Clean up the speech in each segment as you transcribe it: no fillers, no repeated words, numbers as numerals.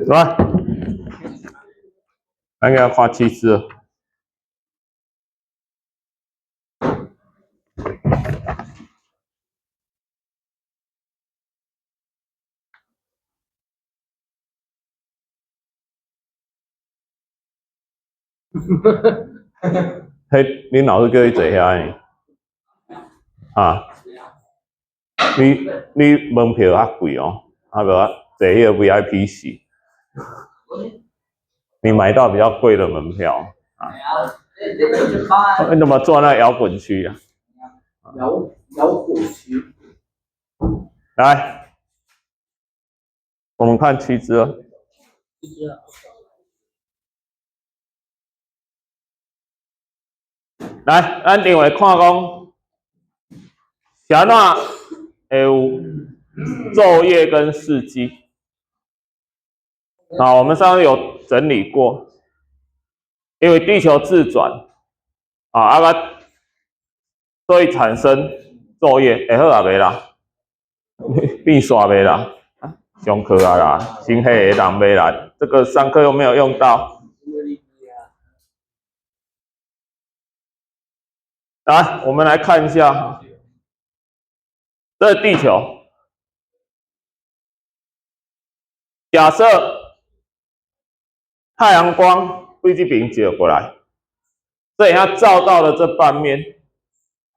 來，咱給他看七隻。嘿，恁老師叫你坐遐呢？啊？你門票較貴哦，啊無啊，坐彼个 VIP 席。你買到比較貴的門票啊？你怎麼坐那搖滾區啊？搖滾區。來，我們看七隻。七隻。來，咱另外看講，是按怎會有晝夜跟四季？啊，我們上次有整理過，因為地球自轉，啊，所以產生晝夜，會好啊袂啦？變煞袂啦？上課啊啦，先彼個人袂來，這個上課又沒有用到。來，我們來看一下，這是地球。假設太陽光對這邊照過來，所以它照到了這半面，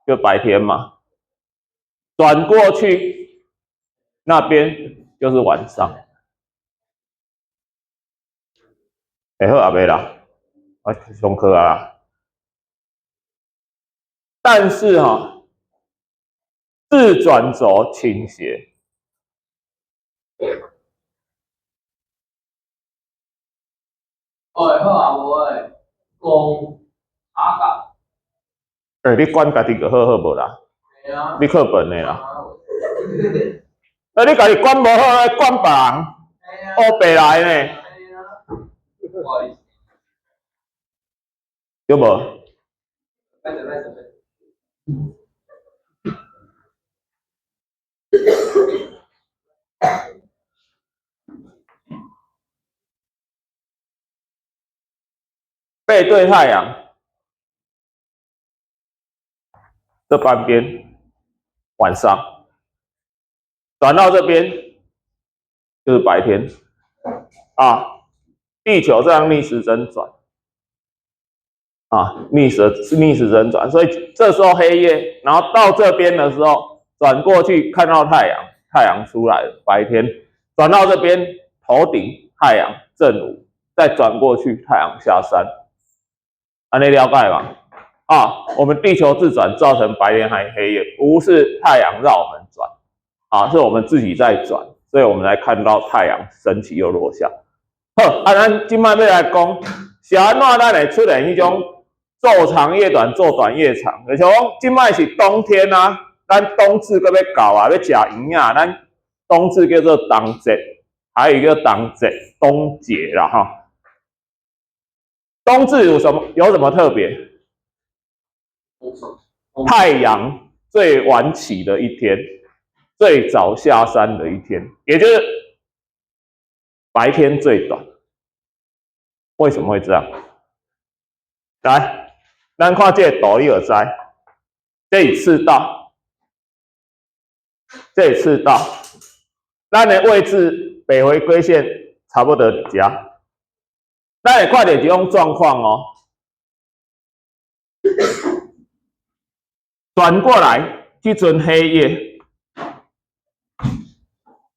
就白天嘛。轉過去那邊就是晚上。會好啊袂啦？我上課啊。但是哈，自轉軸傾斜。哦，好啊，無誒，講阿甲。欸，你管家己就好好無啦？你課本的啦。欸，你家己管無好，管別人，烏白來呢？對無？背對太陽，這半邊晚上，轉到這邊就是白天啊。地球這樣逆時針轉啊，逆時針轉，所以這時候黑夜，然後到這邊的時候轉過去看到太陽，太陽出來了，白天轉到這邊頭頂太陽正午，再轉過去太陽下山。按呢了解嗎？啊，我們地球自轉造成白天還黑夜，不是太陽繞我們轉，啊，是我們自己在轉，所以我們來看到太陽升起又落下。好，啊，咱這擺欲來講，是按怎咱會出現彼種晝長夜短，晝短夜長？就像講這擺是冬天啊，咱冬至閣欲到啊，欲食圓仔，咱冬至叫做冬節，還有一個冬節、冬節啦，哈。冬至有什麼特別？太陽最晚起的一天，最早下山的一天，也就是白天最短。為什麼會這樣？來，咱看這個圖，你就知。這是赤道，這是赤道，咱的位置北回歸線差不多佇遮。咱會看著這種狀況哦，轉過來，這陣黑夜，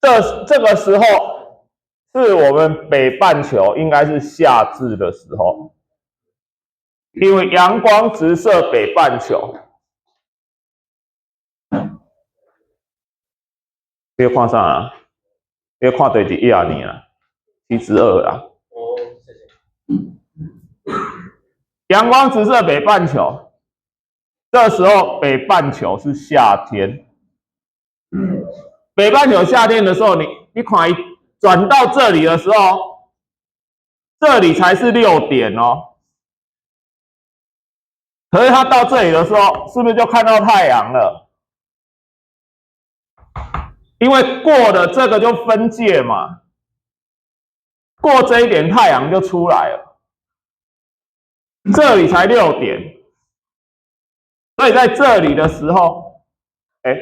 這個時候是我們北半球應該是夏至的時候，因為陽光直射北半球。你看啥啊？你看對一頁爾，72啦。陽光直射北半球，這時候北半球是夏天。北半球夏天的時候，你看伊轉到這裡的時候，這裡才是6點哦。可是他到這裡的時候，是不是就看到太陽了？因為過了這個就分界嘛。過這一點太陽就出來了，這裡才6點，所以在這裡的時候，哎，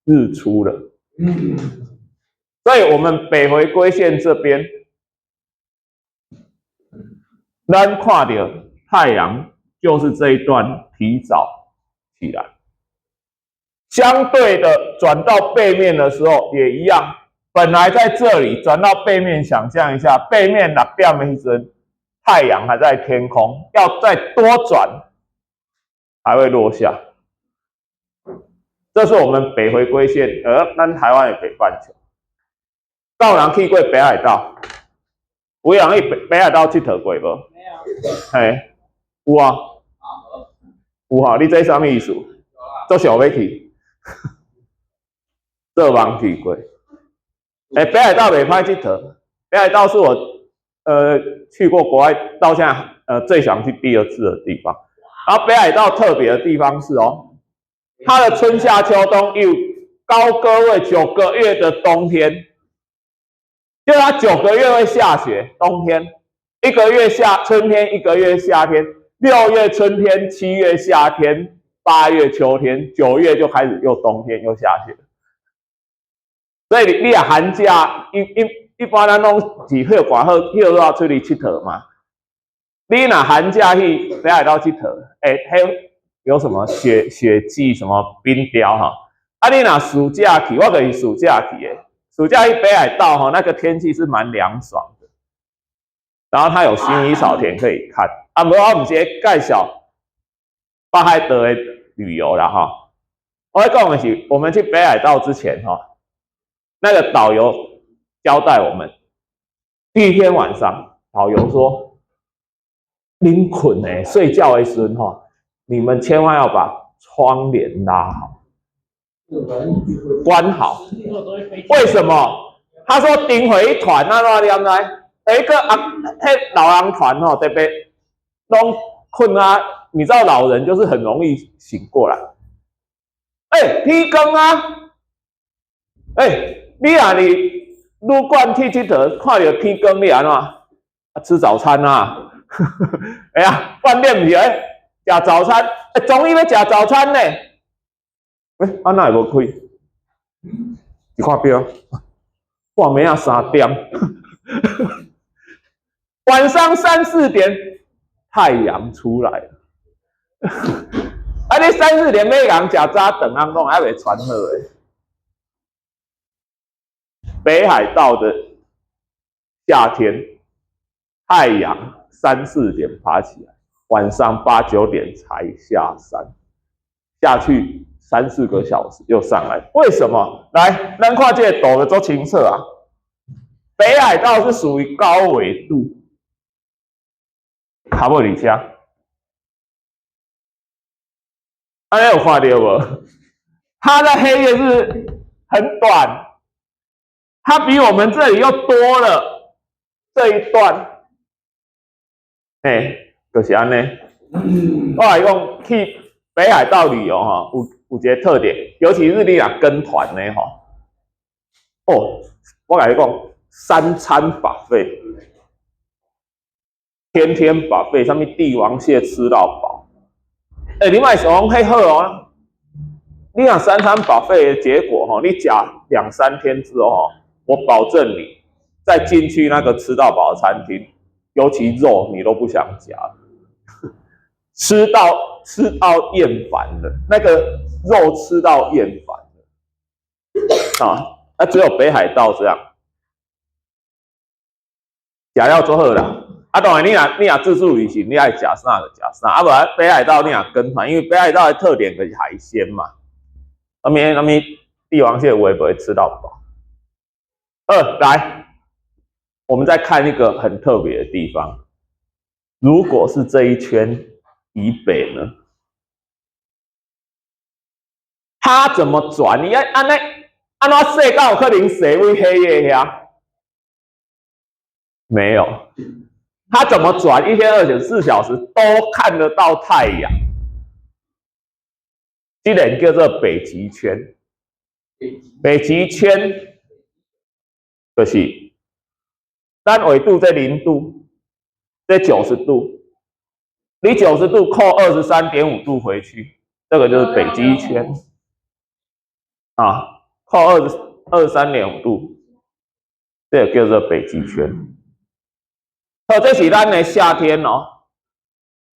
日出了。所以我們北回歸線這邊，咱看著太陽就是這一段提早起來。相對的，轉到背面的時候也一樣。本來在這裡轉到背面，想象一下，背面6點的時陣，太陽還在天空，要再多轉才會落下。這是我們北回歸線，而咱台灣的北半球。敢有人去過北海道？有人去北海道𨑨迌過無？沒有。嘿，有啊。有哈，你這啥物意思？足想欲去，做夢去過。欸，北海道袂歹𨑨迌，北海道是我去過國外到現在最想去第二次的地方。然後北海道特別的地方是哦，它的春夏秋冬有九個月九個月的冬天，就它九個月會下雪，冬天一個月夏春天，一個月夏天，6月春天，7月夏天，8月秋天，9月就開始又冬天又下雪。所以你若寒假一般咱攏是歇寒好，歇熱出去𨑨迌嘛。你若寒假去北海道𨑨迌，欸，彼有什麼雪季什麼冰雕哈？啊，你若暑假去，我就是暑假去的。暑假去北海道哈，那個天氣是蠻涼爽的。然後它有薰衣草田可以看。啊，無我毋是咧介紹北海道的旅遊啦哈。我咧講的是，我們去北海道之前哈，那個導遊交代我們，第一天晚上，導遊說：“恁睏的睡覺的時陣吼，你們千萬要把窗簾拉好，關好。為什麼？他說頂回一團啊，怎你知？一個啊，彼老人團吼，特別攏睏啊，你知道老人就是很容易醒過來。欸，天光啊，欸，你若佇旅館去𨑨迌，看著天光，你按怎？啊，吃早餐啊？哎呀，飯店毋是欸，食早餐，欸，終於欲食早餐呢。欸，啊哪會無開？一看錶，半暝仔3點，晚上三四點，太陽出來了。啊，你三四點欲人食早頓，人攏還袂傳好的。北海道的夏天，太陽三四點爬起來，晚上八九點才下山，下去三四個小時又上來。為什麼？來，咱看這個圖就足清楚啊。北海道是屬於高緯度，卡無佇遮。按呢有看著無？它的黑夜是很短，它比我們這裡又多了這一段。欸，就是按呢。我來講去北海道旅遊吼，有一個特點，尤其是你若跟團的吼。哦，我共你講，三餐 buffet，天天 buffet，啥物帝王蟹吃到飽。欸，你莫想講彼好哦，你若三餐 buffet 的結果吼，你食兩三天之後吼，我保證你再進去那個吃到飽的餐廳，尤其肉你都不想食，吃到厭煩了，那個肉吃到厭煩了啊！啊，只有北海道這樣，食了就好啦。啊，當然你若自助旅行，你愛食啥就食啥。啊，無北海道你若跟團，因為北海道的特點就是海鮮嘛。啥物帝王蟹有的無吃到飽。來，我們再看一個很特別的地方。如果是這一圈以北呢？它怎麼轉？你按按呢按怎踅敢有可能踅佇黑夜遐？沒有。它怎麼轉？一天24小時都看得到太陽。這個叫做北極圈。北極圈就是咱緯度這0度，這九十度，你九十度扣23.5度回去，這個就是北極圈。啊，扣23.5度，這個叫做北極圈。好，這是咱的夏天哦。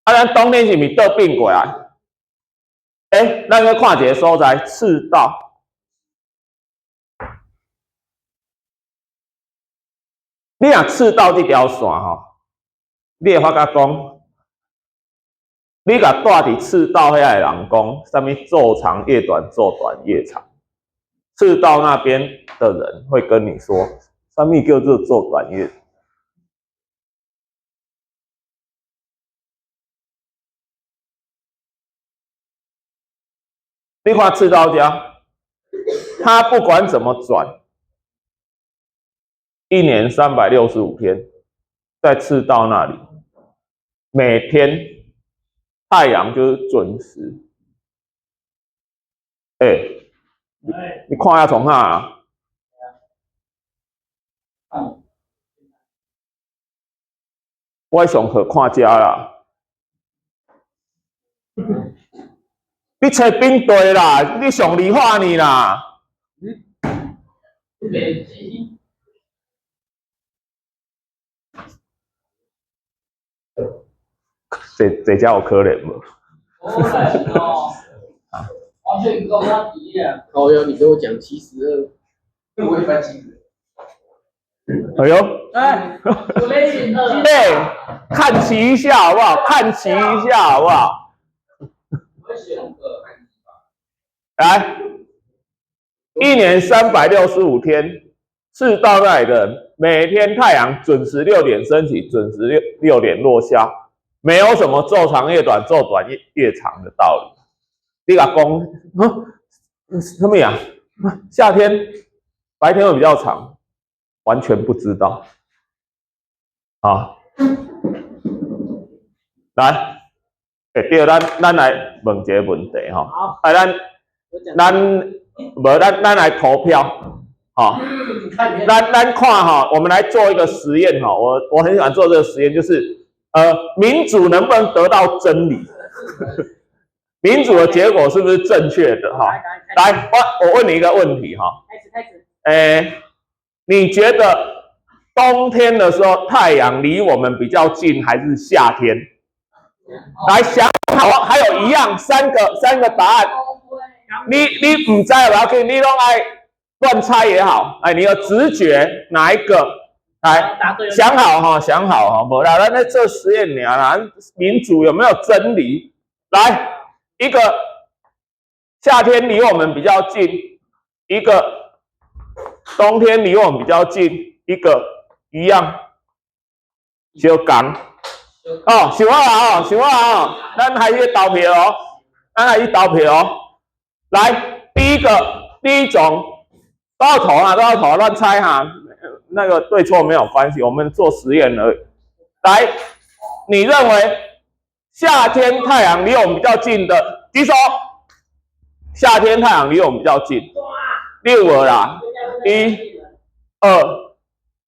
啊，咱冬天是毋是倒變過來？欸，咱去看一个所在，赤道。你若赤道這條線吼，你會發覺講，你共蹛佇赤道遐的人講，啥物晝長夜短，晝短夜長。赤道那邊的人會跟你說，啥物叫做晝短夜長？你看赤道家，他不管怎麼轉，一年365天，在赤道那裡，每天太陽就是準時。欸，你看下從哪啊？我上課看這啦。你揣邊對啦？你上理化呢啦？這這有可能無？啊！完全唔夠他提啊！高腰，你給我講72，我一般70。哎呦！哎，我沒72。哎，看齊一下好不好？看齊一下好不好？來，一年365天，赤道那裡的人，每天太陽準時6點升起，準時6點落下，沒有什麼晝長夜短、晝短夜長的道理。你共講，什麼呀？夏天白天會比較長，完全不知道。啊，來。欸，對，咱來問一個問題吼。好。啊，咱無咱來投票，吼。咱看吼，我們來做一個實驗吼。我很喜歡做這個實驗，就是民主能不能得到真理？民主的結果是不是正確的？哈，來，我問你一個問題哈。開始開始。欸，你覺得冬天的時候太陽離我們比較近，還是夏天？來想好，還有一樣，三個答案。你毋知無要緊，你攏愛亂猜也好。哎，你有直覺哪一個？來，想好哈，想好哈。無啦，咱咧做實驗爾啦，民主有沒有真理？來，一個夏天離我們比較近，一個冬天離我們比較近，一個一樣，相仝。哦，想好啦哦，想好啦哦，咱還是投票哦，咱還是投票哦。來，第一個，第一種都要投啊，都要投，亂猜哈，那個對錯沒有關係，我們做實驗而已。來，你認為夏天太陽離我們比較近的舉手。夏天太陽離我們比較近。六個啦，一、二、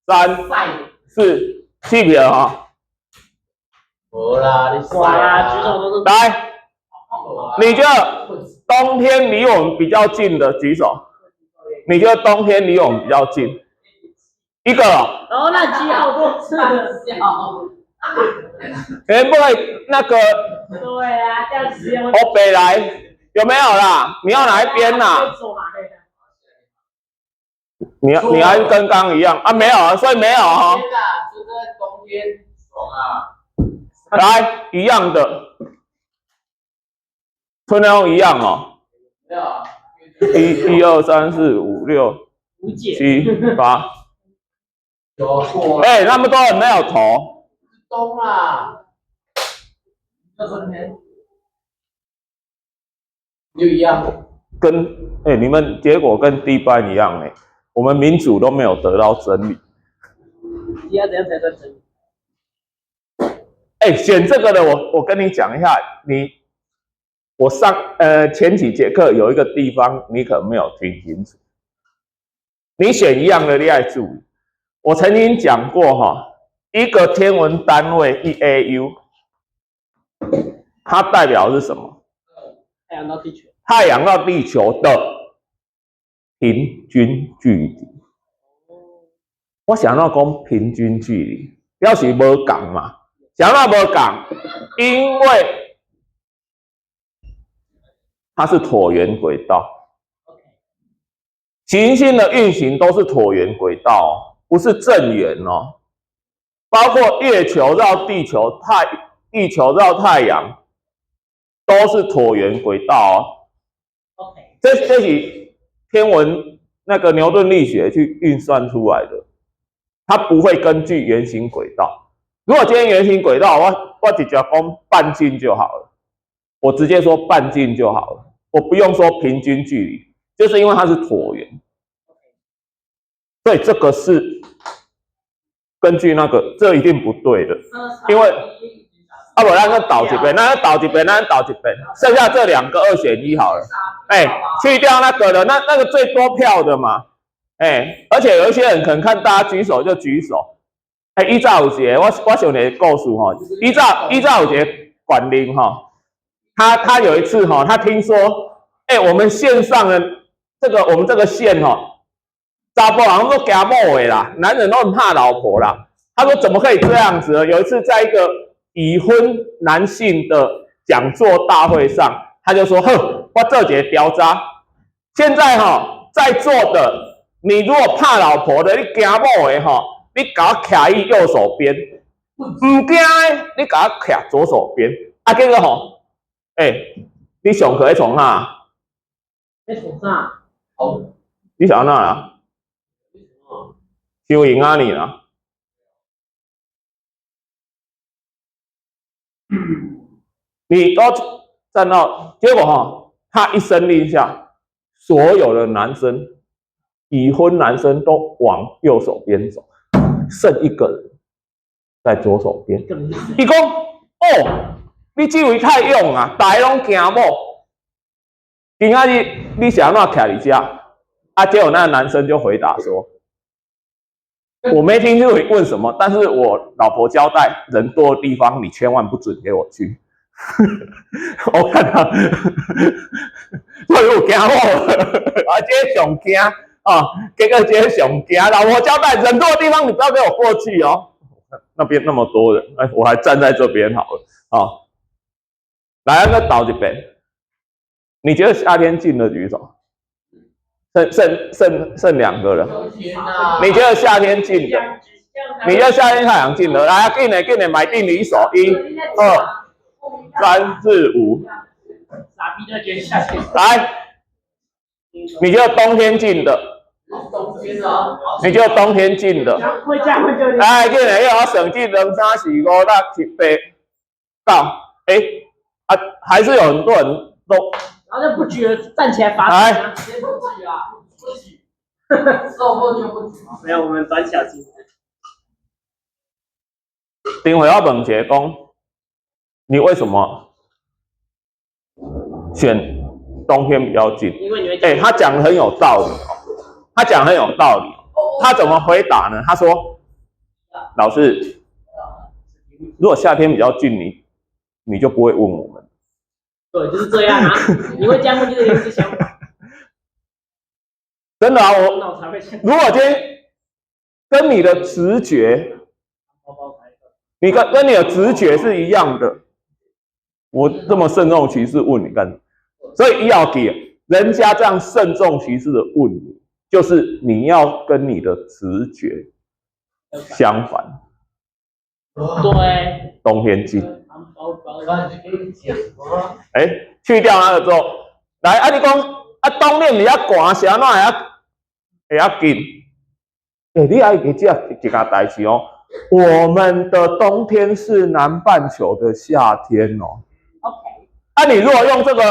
三、四、七票哈。無啦，你哇，舉手都是。來，你覺得冬天離我們比較近的舉手。你覺得冬天離我們比較近？一個。哦，那舉好多次。欸，不會那個。對啊，這樣子。歐北來有沒有啦？你要哪一邊啦？你還跟剛剛一樣啊？沒有啊，所以沒有哈。是在冬天爽啊。來，一樣的，春天一樣哦。沒有啊。一、二、三、四、五、六、七、八。欸，那麼多人沒有投。冬啊，這春天。就一樣。跟你們結果跟第一班一樣欸，我們民主都沒有得到真理。你要怎樣才算真理？欸，選這個的，我跟你講一下，我上前幾節課有一個地方你可能沒有聽清楚，你選一樣的，你愛注意。我曾經講過哈，一個天文單位1 AU，它代表是什麼？太陽到地球。太陽到地球的平均距離。我想要講平均距離，表示無仝嘛？啥物無仝，因為它是橢圓軌道。行星的運行都是橢圓軌道，不是正圓哦。包括月球繞地球、地球繞太陽，都是橢圓軌道哦。這是天文那個牛頓力學去運算出來的，它不會根據圓形軌道。如果今天圓形軌道，我直接講半徑就好了，我直接說半徑就好了，我不用說平均距離，就是因為它是橢圓，所以這個是根據那個，這一定不對的，因為啊，無咱閣倒一遍，咱閣倒一遍，咱倒一遍，剩下這兩個二選一好了。哎，去掉那個的，那個最多票的嘛。哎，而且有一些人可能看大家舉手就舉手。哎，以早有一個，我想一個故事吼，以早有一個管理吼，他有一次吼，他聽說，哎，我們線上的這個我們這個線吼，查埔人都驚某的啦，男人都很怕老婆啦。他說怎麼可以這樣子呢？有一次在一個已婚男性的講座大會上，他就說：哼，我做一個調查，現在哈在座的，你如果怕老婆的，你驚某的吼，你共我徛佇右手邊；毋驚的，你共我徛左手邊。啊，結果吼，欸，你上課咧創啥？咧創啥？好，你想按怎啦？收銀啊你啦。你都站到，結果哈，他一聲令下，所有的男生，已婚男生都往右手邊走，剩一個人在左手邊。伊講：哦，你這位太勇啊，大家攏驚某。今仔日你是按怎徛佇遮？啊，結果那個男生就回答說：我沒聽清楚你問什麼，但是我老婆交代，人多的地方你千萬不准給我去。我看他，所以有驚某，啊，這個上驚啊，結果這個上驚，老婆交代，人多的地方你不要給我過去哦。那邊那麼多人，哎，我還站在這邊好了啊。來，那個倒一遍，你覺得夏天近的舉手？剩兩個人。你覺得夏天近的？你覺得夏天太陽近的？來，緊的緊的，買定離手，一、二、三、四、五。傻逼在覺得夏天。來，你覺得冬天近的？冬天啊。你覺得冬天近的？會這樣會就。來，緊的，我算計兩三四五六七八九，哎，啊，還是有很多人都。然後就不舉了，站起來罰。來，誰不舉啊？不舉，受過就不舉。沒有，我們短小精。頂回我問一下講，你為什麼選冬天比較近？因為你會。欸，他講得很有道理哦，他講得很有道理。他怎麼回答呢？他說：“老師，如果夏天比較近，你就不會問我們。” 對，就是這樣啊！你會這樣問，就是思想。真的啊，我如果今天跟你的直覺，你跟你的直覺是一樣的，我這麼慎重其事問你幹什麼？所以要給人家這樣慎重其事的問你，就是你要跟你的直覺相反。對，冬天近。欸，去掉那個之後，來啊！你講啊，冬天比較寒，是按怎會較近？欸，你愛記這一件代誌哦。我們的冬天是南半球的夏天哦。 OK。啊，你如果用這個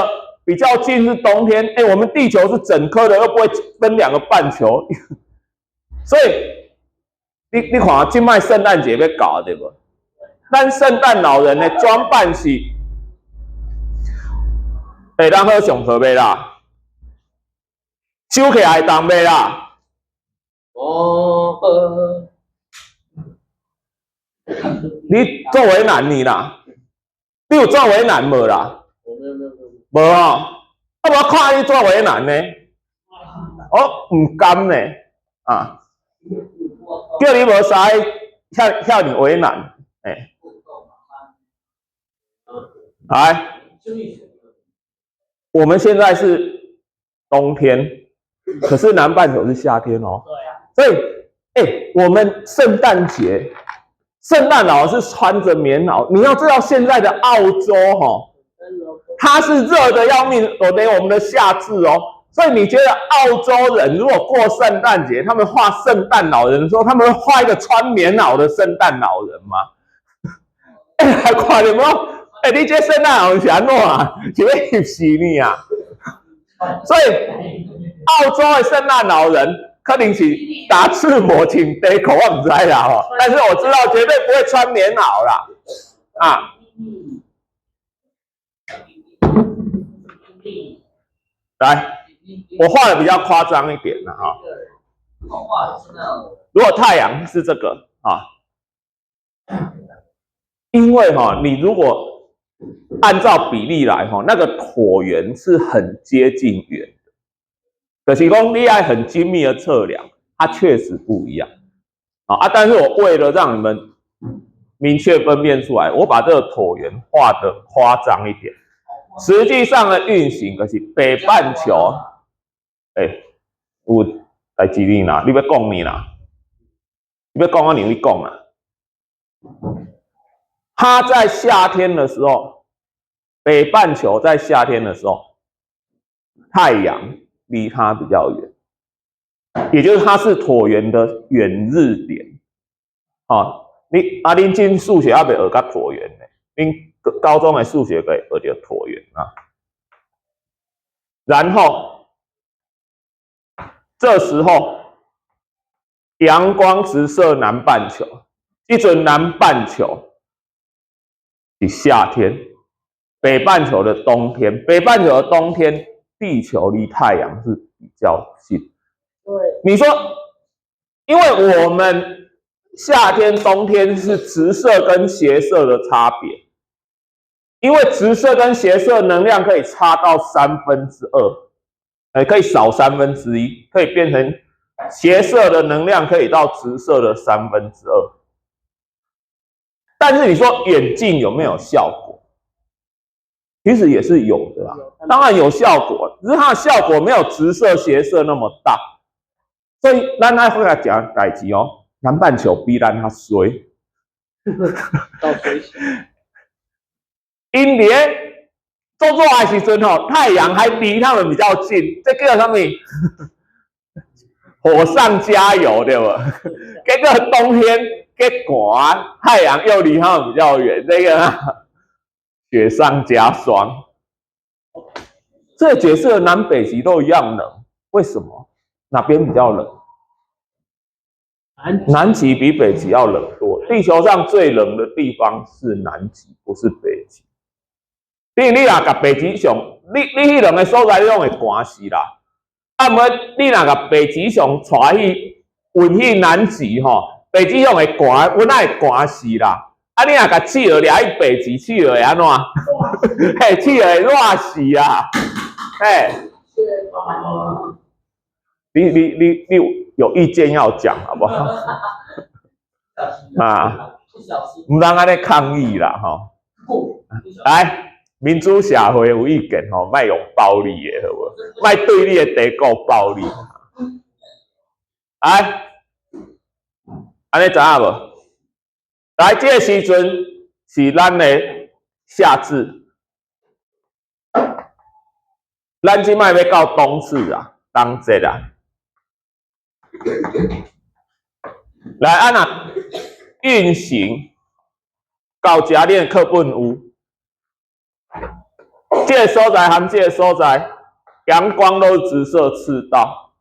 比較近是冬天，欸，我們地球是整顆的，又不會分兩個半球，所以你看，這擺聖誕節欲到對無？咱聖誕老人的裝扮是，會當好上課袂啦？收起來會當袂啦？哦，好。你做為難你啦，你有做為難無啦？我沒有沒有沒有。無吼，啊無看你做為難呢？我毋甘呢，啊，叫你無使遐遐爾為難，欸，來，我們現在是冬天，可是南半球是夏天哦。對啊。所以，欸，我們聖誕節，聖誕老是穿着棉襖。你要知道，現在的澳洲哈，它是熱得要命，我等於我們的夏至哦。所以你覺得澳洲人如果過聖誕節，他們畫聖誕老人的時候，他們會畫一個穿棉襖的聖誕老人嗎？欸，看著無？欸，你這聖誕老人是按怎啊？是欲翕死你啊？所以澳洲的聖誕老人可能是打赤膊穿短褲，我毋知啦吼。但是我知道絕對不會穿棉襖啦。啊。來，我畫的比較誇張一點啦哈。如果太陽是這個啊，因為哈，你如果按照比例來哈，那個橢圓是很接近圓的，可是講你愛很精密的測量，它確實不一樣啊。但是我為了讓你們明確分辨出來，我把這個橢圓畫得誇張一點。實際上的運行就是北半球，欸，有代誌你啦，你欲講你啦，你欲講我讓你講啦。它在夏天的時候，北半球在夏天的時候，太陽離它比較遠，也就是它是橢圓的遠日點。啊，你啊，恁進數學猶未學甲橢圓呢？恁高中的數學可以學著橢圓啊。然後這時候陽光直射南半球，這陣南半球是夏天，北半球的冬天。北半球的冬天，地球離太陽是比較近。對，你說，因為我們夏天、冬天是直射跟斜射的差別，因為直射跟斜射能量可以差到2/3，欸，可以少1/3，可以變成斜射的能量可以到直射的2/3。但是你說遠近有沒有效果？其實也是有的啦，當然有效果，只是它的效果沒有直射斜射那麼大。所以咱愛回來講代誌哦，南半球比咱較衰。到水洗。𪜶佇咧做熱的時陣吼，太陽還離他們比較近，這叫啥物？火上加油，對無？結果冬天結寒，太陽又離他們比較遠，這個雪上加霜。這解釋了南北極都一樣冷，為什麼？哪邊比較冷？南極比北極要冷多。地球上最冷的地方是南極，不是北極。你你若共北極熊，你你彼兩个所在攏會寒死啦。啊，毋過你若共北極熊帶去運去南極吼，北極熊會寒，阮仔會寒死啦。啊，你若共企鵝掠去北極，企鵝會按怎？嘿，企鵝會熱死啊！嘿，你你你你有意見要講好不好？啊，毋通按呢抗議啦，吼！來，民主社會有意見吼，莫用暴力的，好無？莫對你的地國暴力。來，按呢知影無？來，這個時陣是咱的夏至，咱這擺欲到冬至啊，冬節啊。來，按若運行到遮，恁的課本有。這個所在和這個所在，陽光都是直射赤道，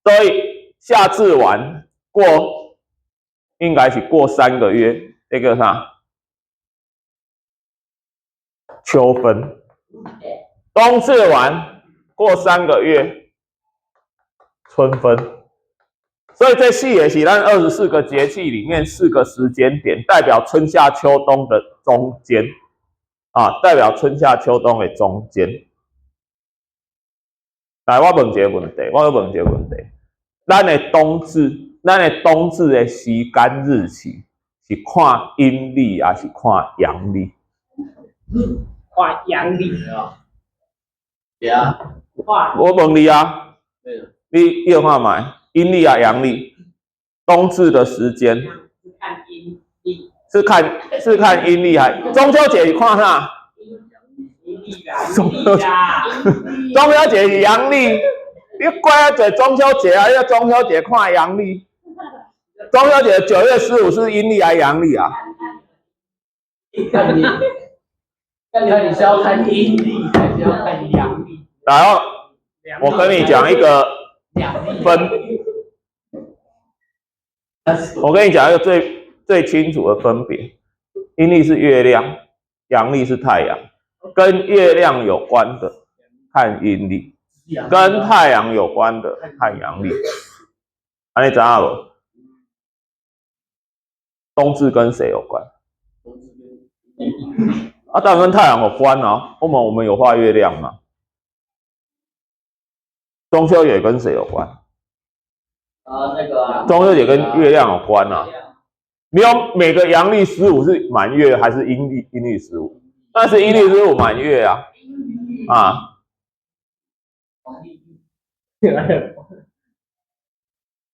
所以夏至完過，應該是過3個月，這個啥？秋分。冬至完過3個月，春分。所以這四个是咱24個節氣裡面四個時間點，代表春夏秋冬的中間啊，代表春夏秋冬的中間。來，我問一個問題，我問一個問題，咱的冬至的時間日期是看陰曆還是看陽曆？看陽曆啊。對啊。看。我問你啊，你有看覓？陰曆啊，陽曆？冬至的時間是看陰曆，是看陰曆還？中秋節是看啥？陰曆啦，陰曆啦。中秋節是陽曆，你怪啊做中秋節啊？你中秋節看陽曆。中秋節9月15是陰曆還是陽曆啊？看你，看你是要看陰曆還是要看陽曆？然後我跟你講一個分，我跟你講一個最最清楚的分別，陰曆是月亮，陽曆是太陽，跟月亮有關的看陰曆，跟太陽有關的看陽曆。按呢知影無？冬至跟誰有關？啊，當然跟太陽有關啊。我們有畫月亮嗎？中秋節跟誰有關？啊，那個啊，中秋節跟月亮有關啊。你有每個陽曆十五是滿月還是陰曆十五？那是陰曆十五滿月啊。啊。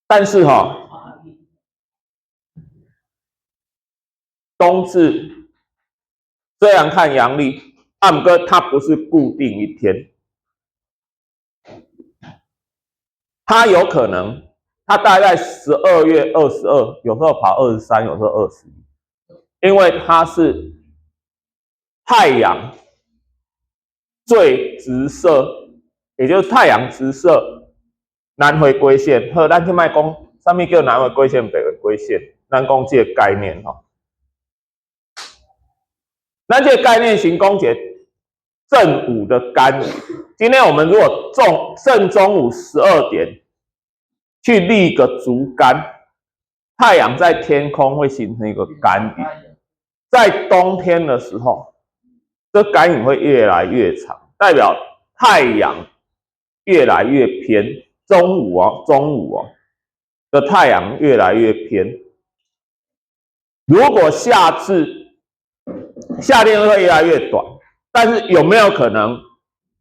但是哈，冬至雖然看陽曆，啊毋過它不是固定一天，它有可能，它大概12月22，有時候跑23，有時候21，因為它是太陽最直射，也就是太陽直射南迴歸線。好，咱這擺講，啥物叫南迴歸線、北迴歸線？咱講這個概念吼。咱這個概念先講一個正午的干影。今天我們如果正中午12點去立個竹竿，太陽在天空會形成一個干影。在冬天的時候，這干影會越來越長，代表太陽越來越偏。中午哦的太陽越來越偏。如果夏至，夏天會越來越短，但是有沒有可能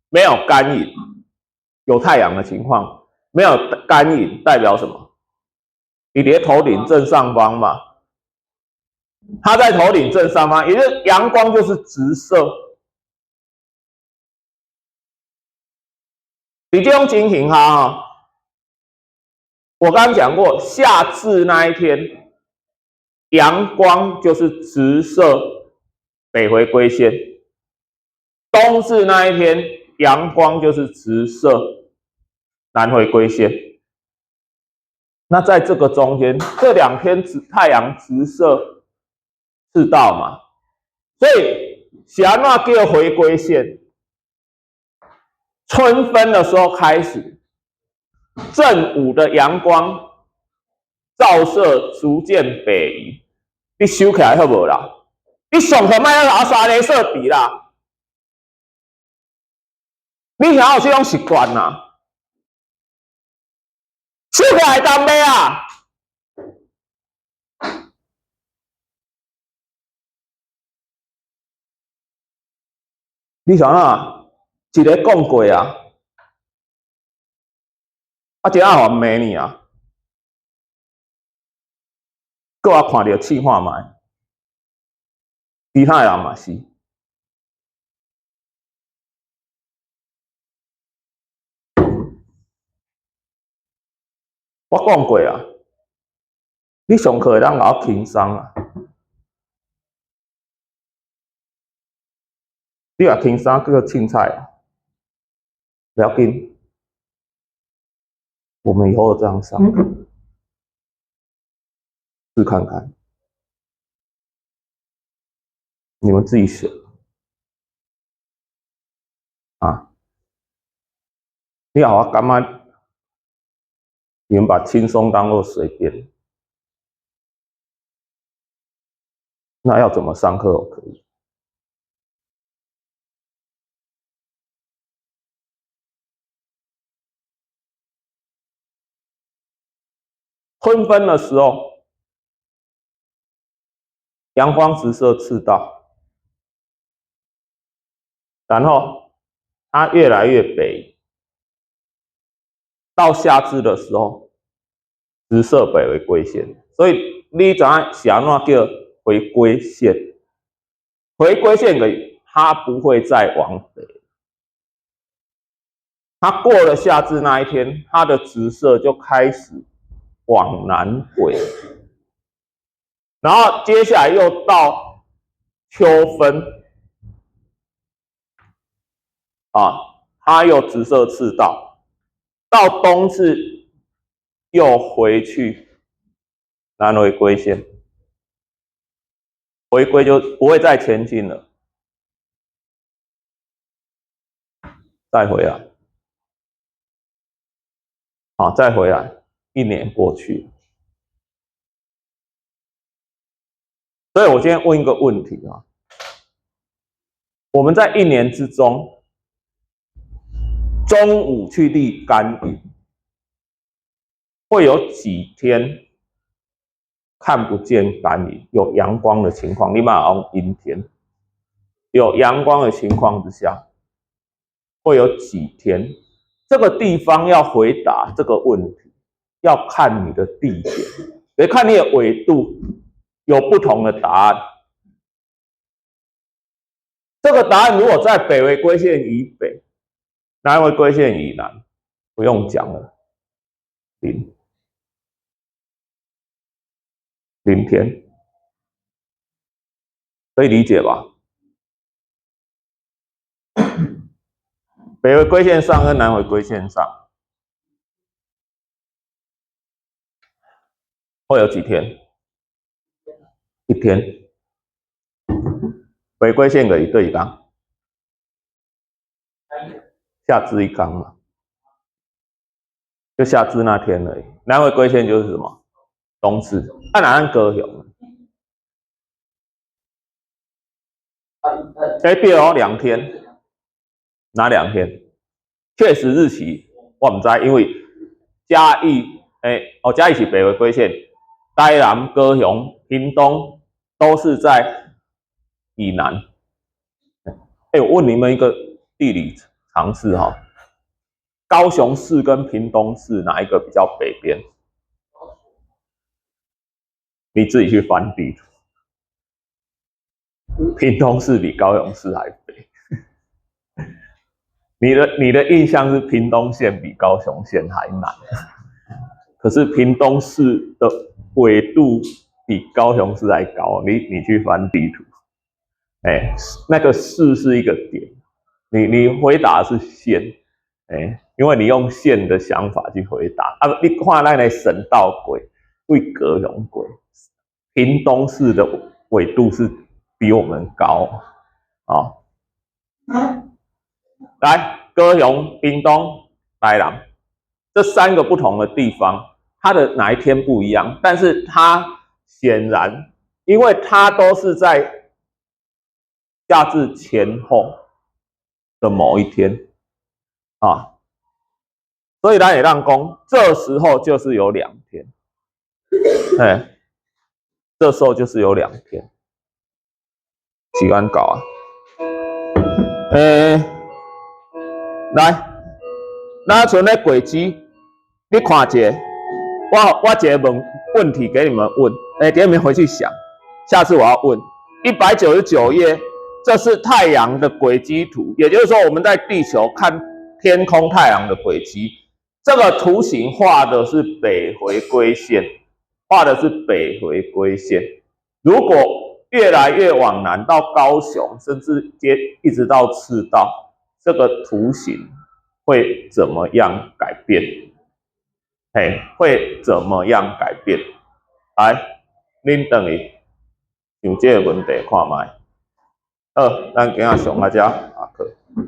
沒有干影，有太陽的情況？沒有干影代表什麼？你佇頭頂正上方嘛，它在頭頂正上方，也就是陽光就是直射。佇這種情形下，我剛剛講過，夏至那一天，陽光就是直射北回歸線；冬至那一天，陽光就是直射南回歸線。那在這個中間，這兩天太陽直射赤道嘛，所以是按怎叫回歸線？春分的時候開始，正午的陽光照射逐漸北移，你收起來好無啦？你上課莫拿沙雷色筆啦，你遐有這種習慣啊？收起來當咩啊？你想啊，一个講過啊，啊，一下予罵你啊，閣我看著試看覓，其他人嘛是。我講過啊，你上課會當共我輕鬆啊，你若輕鬆叫做凊彩啊，不要緊，我們以後這樣上課，試看看，你們自己選啊。你予我感覺，你們把輕鬆當做隨便，那要怎麼上課都可以。春分的時候，陽光直射赤道，然後它越來越北，到夏至的時候，直射北回歸線。所以你知影是按怎叫回歸線？回歸線的它不會再往北，它過了夏至那一天，它的直射就開始往南回，然後接下來又到秋分，啊，它又直射赤道，到冬至又回去南回歸線，回歸就不會再前進了，再回來，啊，再回來。一年過去，所以我今天問一個問題啊：我們在一年之中，中午去瀝甘營，會有幾天看不見甘營？有陽光的情況，你莫講陰天，有陽光的情況之下，會有幾天？這個地方要回答這個問題。要看你的地點，也看你的緯度，有不同的答案。這個答案如果在北回歸線以北，南回歸線以南，不用講了，0天，可以理解吧？北回歸線上跟南回歸線上。會有幾天？一天。回歸線的一對一天，夏至一天嘛，就夏至那天而已。南回歸線就是什麼？冬至。啊，哪樣高雄？哎，對哦，2天，哪2天？確實日期我毋知，因為嘉義。欸，哦，嘉義是北回歸線，台南、高雄、屏東都是在以南。欸，我問你們一個地理常識哈，高雄市跟屏東市哪一個比較北邊？你自己去翻地圖。屏東市比高雄市還北。你的印象是屏東縣比高雄縣還南。可是屏東市的緯度比高雄市還高，你去翻地圖，欸，那個市是一個點，你回答是縣，欸，因為你用縣的想法去回答啊，你看咱的省道過，對高雄過，屏東市的緯度是比我們高啊。來，高雄、屏東、台南這三個不同的地方。它的哪一天不一樣？但是它顯然，因為它都是在夏至前後的某一天啊，所以咱會當講，這時候就是有2天，哎，這時候就是有2天，時間到啊，欸，來，咱像咧軌跡，你看一下。我一個問題給你們問，欸，給你們回去想，下次我要問。199頁，這是太陽的軌跡圖，也就是說我們在地球看天空太陽的軌跡，這個圖形畫的是北回歸線，畫的是北回歸線。如果越來越往南到高雄，甚至接一直到赤道，這個圖形會怎麼樣改變？嘿，會怎麼樣改變？來，恁轉去想這個問題看覓。好，咱今仔上到這，下課。